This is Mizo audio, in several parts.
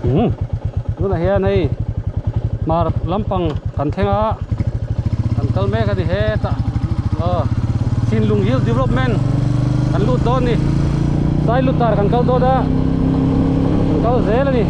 Umm tunah hian hei hmar lampang kan thleng a kan kal mek a ni hetah aw Chinlung Hill Development kan lut dawn a ni Sailutar kan kal dawn a kan kal zel a ni.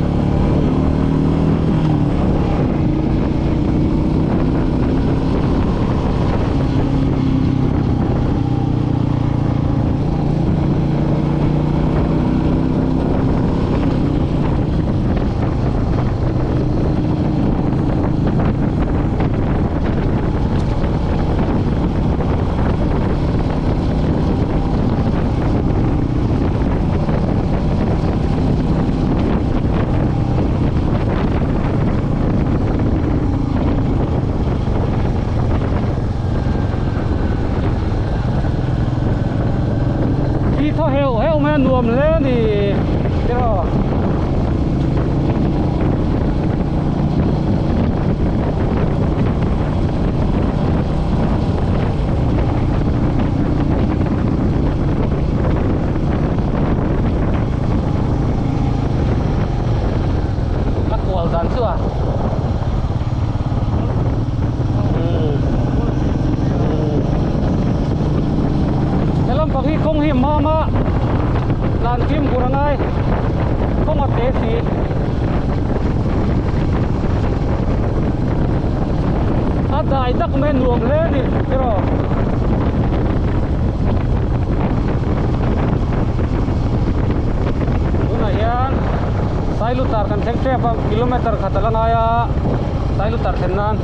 Khi thaw heuh heuh mai a nuam hle a ni tiraw. A kual dan chu a He lampang hi kawng hi mam a tlan fimkhur a ngai kawng a te si. A dai tak mai a nuam hle a ni tiraw. Tunah hian Sailutar kan thleng tep a kilometer khat a la ngai a Sailutar thlen nan.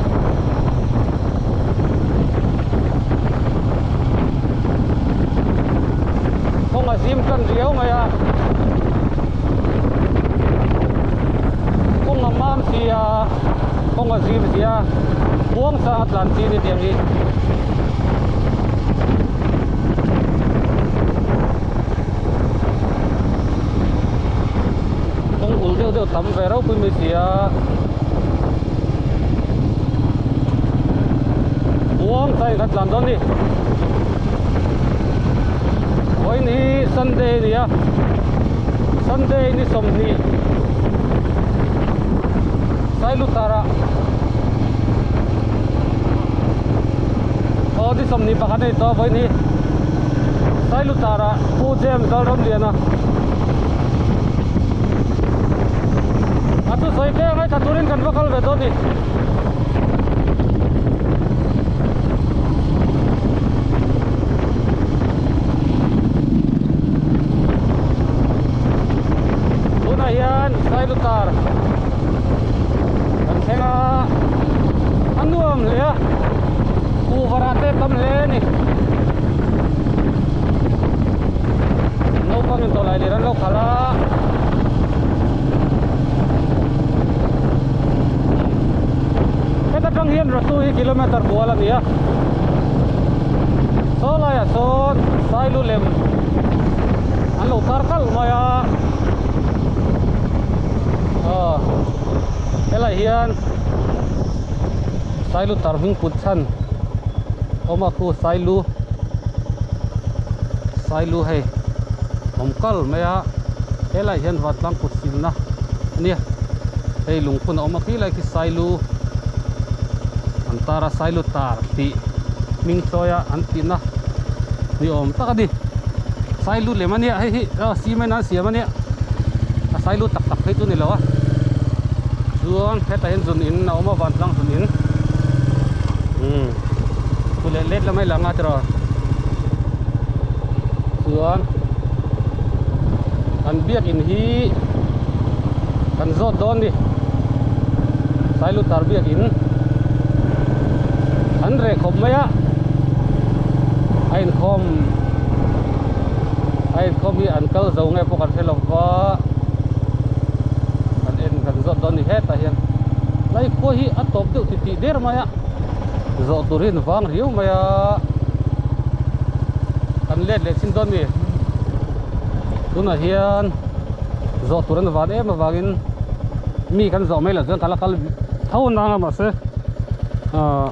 Kawng a zim tan riau mai a kawng a mam si a kawng a zim si a buang chang a tlan chi a ni tiang hi. Kawng ul deuh deuh tam ve ropui mai si a buang chang in kan tlan dawn a ni vawiin hi Sunday a ni a Sunday ni 20 Sailutar ah aw ni 21 a ni tawh a vawiin hi Sailutar ah Pu James Lalramliana a thusawi te ngaithla turin kan va kal ve dawn a ni. Tunah hian Sailutar kan thleng a a nuam hle a kuhva te tam hle a ni naupang in tawlai lir an lo khalh a heta tang hian Ratu hi kilometer bual a ni a saw laiah sawn Sailu lem an lo tar kalh mai a aw helai hian Sailu tar hming put chhan awm a khu Sailu Sailu hei awm kal mai a helai hian vantlang kut silna a nia hei lungphun a awm a khilai khi Sailu an tar a Sailu tar tih hming chawi a an tihna ni awm tak a ni Sailu lem a nia hei hi aw cement an siam a nia a Sailu tak tak phei chu a ni lo a chuan hetah hian zun in a awm a vantlang zun in umm chu leh let lamah i lang a tiraw chuan an biakin hi kan zawt dawn a ni Sailutar biakin an reh khawp mai a a inkhawm a inkhawm hi an kal zo nge pawh kan hre lo va kan en kan zawt dawn a ni hetah hian lai khua hi a tawp deuh titih der mai a zawh tur hi an vang riau mai a kan let leh chin dawn a ni tunah hian zawh tur an van em avangin mi kan zawh mai loh chuan ka la kal tho nang a mahse ahh.